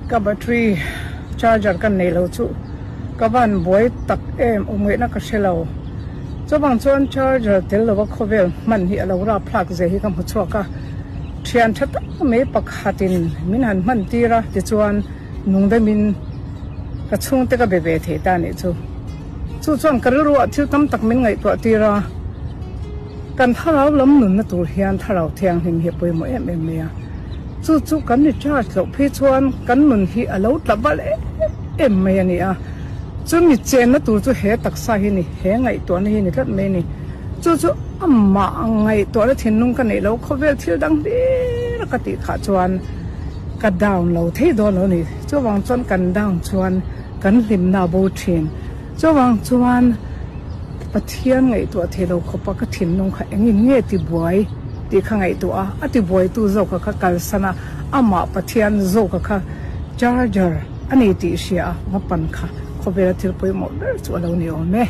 Ka battery charger ka nei lo chu ka van buai tak em awm ngaihna ka hre lo. Chuvang chuan charger tel lova khawvel hman hi a lo rapthlak zia hi ka hmu chhuak a. Thian tha tak mai pakhatin min han hman tir a tichuan nungdamin ka chhungte ka be ve thei ta nih chu. Chu chuan ka rilruah thil tam tak min ngaihtuah tir a. Kan thlarau lam nunna tur hian thlarau thianghlim hi a pawimawh em em mai a. Chu chu kan recharge loh phei chuan kan nun hi a lo tla bal em em mai a ni a. Chu mi chenna tur chu he taksa hi ni, he ngaihtuahna hi ni tlat mai a ni. Chu chu amah ngaihtuahna thinlung ka neih loh khawvel thil dang hlir a ka tih khah chuan ka down lo thei dawn lo a ni. Chuvang chuan kan down chuan kan hlimna a bo thin. Chuvang chuan Pathian ngaihtuah thei lo khawpa ka thinlung kha engin nge ti buai tih kha ngaihtuah a, a ti buaitu zawka kha kalsan a, amah Pathian zawka kha charger a ni tih hria a, va pan kha khawvela thil pawimawh ber chu a lo ni awm e.